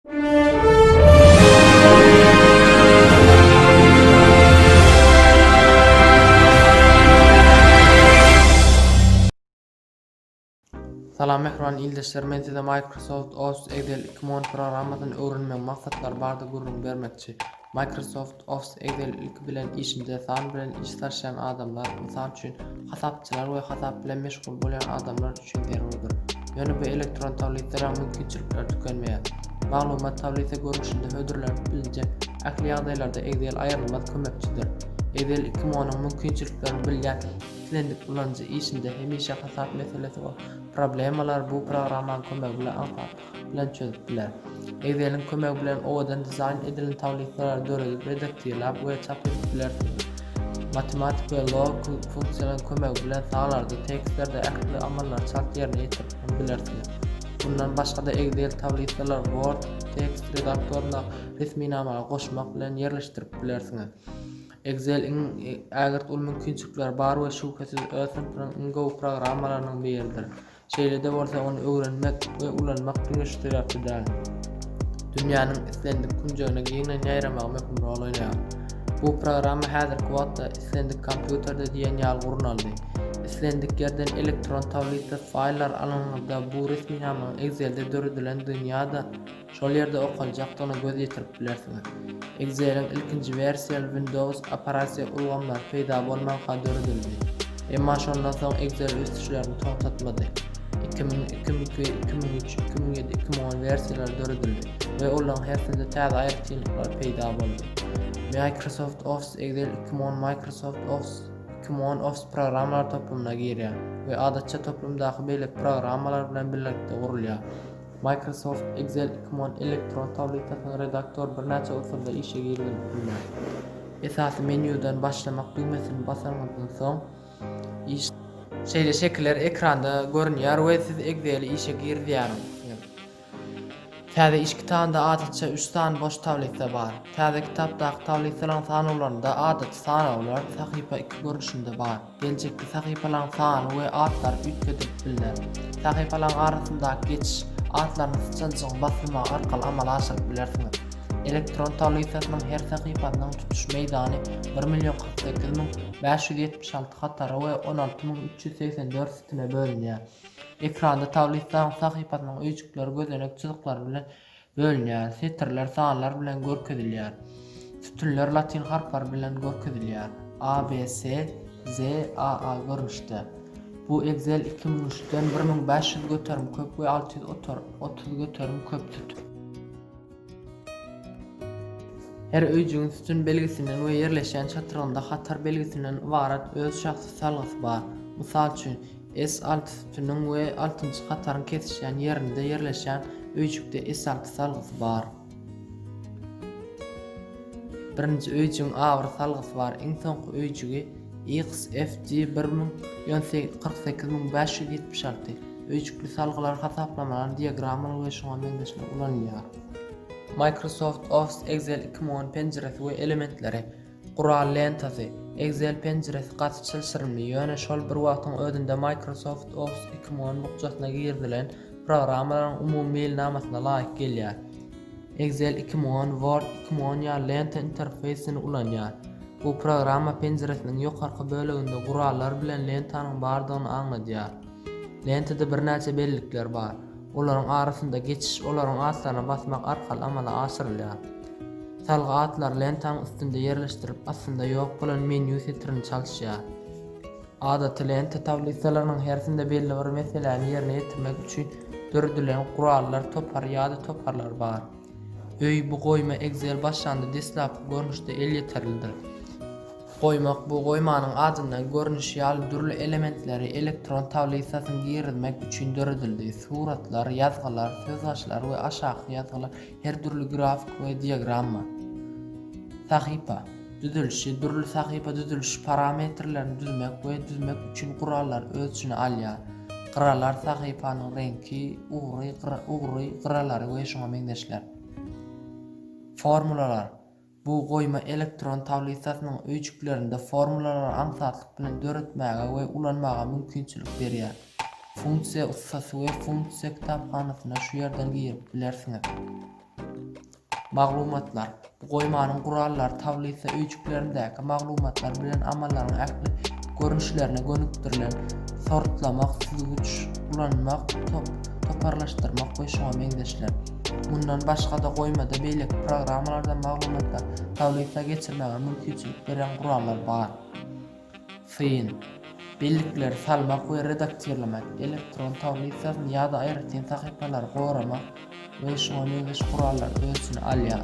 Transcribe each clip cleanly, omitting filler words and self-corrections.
Salam mähriban ildeşler men size Microsoft Office Excel 2010 programmasyny öwrenmegiň maksatlary barada gürrüň bermekçi. Microsoft Office Excel ilki bilen işinde san bilen iş salyşýan adamlar, mysal üçin, hasapçylar we hasap bilen meşgul bolýan adamlar üçin zerurdyr. Ýöne bu elektron tablisalaryň mümkinçilikleri tükenmeýär. Maglumat tablisa görnüşinde hödürlenip bilinjek ähli ýagdaýlarda Excel aýrylmaz kömekçidir. Excel 2010-yň mümkinçiliklerini bilýän islendik ulanyjy işinde hemişe hasap meselesi we problemalary bu programmanyň kömegi bilen aňsatlyk bilen çözüp biler. Excel-iň kömegi bilen owadan dizaýn edilen tablisalary döredip, redaktirläp we çap edip bilersiňiz. Matematik we logiki funksiýalaryň kömegi bilen sanlarda, tekstlerde ähli amallary çalt ýerine ýetirip hem bilersiňiz. Mundan başga-da Excel tablisalary Word tekst redaktorynda resminamalary goşmak bilen ýerleşdirip bilersiňiz. Excel iň ägirt uly mümkinçilikleri bar we şübhesiz öz synpynyň iň gowy programmalarynyň biridir. Şeýle-de bolsa, ony öwrenmek we ulanmak diňe şu sebäpli däl. Dünýäniň islendik künjegine giňden ýaýramagy möhüm rol oýnaýar. Bu programma häzirki wagtda islendik kompýuterde diýen ýaly gurnaldy. Islendik ýerden elektron tablisa faýllar alanyňyzda bu resminamanyň Excel-de döredilendigini ýa-da Şol ýerde okaljakdygyna göz ýetirip bilersiňiz. Excel-iň ilkinji wersiýaly Windows operasiýa ulgamlary peýda bolmanka döredildi. Emma şondan soň Excel ösüşlerini togtatmady. 2000, 2002, 2003, 2007, 2010 wersiýalary döredildi we olaryň hersinde täze aýratynlyklar peýda boldy. Microsoft Office Excel 2010 Microsoft Office 2010 Office programmalar toplumyna girýär we adatça toplumdaky beýleki programmalar bilen birlikde gurulýar. Microsoft Excel 2010 elektron tablisasynyň redaktory birnäçe usulda işe girizilip bilner. Esasy menýudan Başlamak düwmesini basanyňyzdan soň, iş. Şeýle şekiller ekranda görünýär we siz Excel-i işe girizýärsiňiz. Täze iş kitabynda adatça üç sany boş tablisa bar. Täze kitapdaky tablisalaryň sanawlarynda adaty sanawlar sahypa iki görnüşinde bar. Geljekki sahypalaryň sany we atlary üýtgedilip bilner. Sahypalaryň arasyndaky geçiş atlaryny syçanjygyň basylmagy arkaly amala aşyryp bilersiňiz. Elektron tablisasynyň her sahypasynyň tutuş meýdany bir million 48 576 hatara we 16 384 sütüne bölünýär. Ekranda tablisanyň sahypasynyň öýjükleri gözenek çyzyklary bilen Bölünýär. Setirler sanlar bilen görkezilýär. Sütünler latyn harplary bilen görkezilýär, A, B, S, Z, A, A görnüşde. Bu Excel 2003-den 1500 göterim köp we 630 göterim köp sütün. Her öýjügiň sütün belgisinden we ýerleşýän çatrygynda hatar belgisinden ybarat öz şahsy salgysy bar. Mysal üçin, S alty sütüniň we altynjy hataryň kesişýän ýerinde ýerleşýän öýjükde S alty salgysy bar. Birinji öýjügiň A bir salgysy bar, iň soňky öýjügi XFD 10 48576. Öýjükli salgylar hasaplamalar, diagrammalar we şuňa meňzeşler ulanylýar. Microsoft Office Excel 2010 penjiresi we elementleri. Gural lentasy, Excel penjiresi gaty çylşyrymly, ýöne şol bir wagtyň özünde Microsoft Office 2010 bukjasyna girizilen programmalaryň umumy meýilnamasyna laýyk gelýär. Excel 2010, Word 2010 ýaly lenta interfeýsini ulanýar. Bu programma penjiresiniň ýokarky böleginde gurallar bilen lentanyň bardygyny aňladýar. Lentada birnäçe bellikler bar. Olaryň arasynda geçiş olaryň atlaryna basmak arkaly amala aşyrylýar. Salgy atlary lentanyň üstünde ýerleşdirilip aslynda ýok bolan menýu setirini çalyşýar. Adaty lenta tablisalarynyň hersinde belli bir meseläni ýerine ýetirmek üçin döredilen gurallar topary ýa-da toparlar bar. Öý bu goýma Excel başlanda deslapky görnüşde elýeterlidir. Goýmak bu goýmanyň adyndan görnüşi ýaly dürli elementleri elektron tablisasyna girizmek üçin döredildi, suratlar, ýazgylar, sözbaşylar we aşaky ýazgylar, her dürli grafik we diagramma. Sahypa düzülişi dürli sahypa düzülişi parametrlerini düzmek we düzmek üçin gurallary öz içine alýar. Gyralar sahypanyň reňki, ugry, ugry, gyralary we şuňa meňzeşler. Formulalar Bu goýma elektron tablisasynyň öýjüklerinde formulalary aňsatlyk bilen döretmäge we ulanmaga mümkinçilik berýär. Funksiýa ussasy we funksiýa kitaphanasyna şu ýerden girip bilersiňiz. Maglumatlar. Bu goýmanyň gurallary tablisa öýjüklerindäki maglumatlar bilen amallaryň ähli görnüşlerine gönükdirilen, sortlamak, süzgüç ulanmak, top, toparlaşdyrmak we şuňa meňzeşler. Mundan başga-da goýmada beýleki programmalardan maglumatlary tablisa geçirmäge mümkinçilik berýän gurallar bar. Syn. Bellikleri salmak we redaktirlemek, elektron tablisasyny ýa-da aýratyn sahypalary goramak we şuňa meňzeş gurallary öz içine alýar.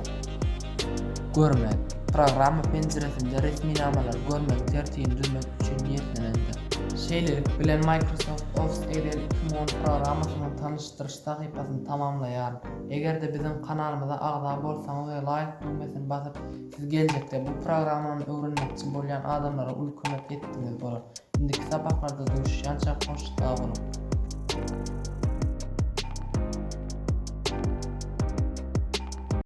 Görmek. Programma penjiresinde resminamalary görmek tertibini düzmek üçin niýetlenendir. Şeýlelik bilen Microsoft Office Excel 2010 programmasynyň tanyşdyryş sahypasyny tamamlaýaryn. Eger-de biziň kanalymyza agza bolsaňyz we laýk düwmesini basyp, Siz geljekde bu programmany öwrenmekçi bolýan adamlara uly kömek etdiňiz bolar. Indiki sapaklarda duşuşýançak hoş sag boluň.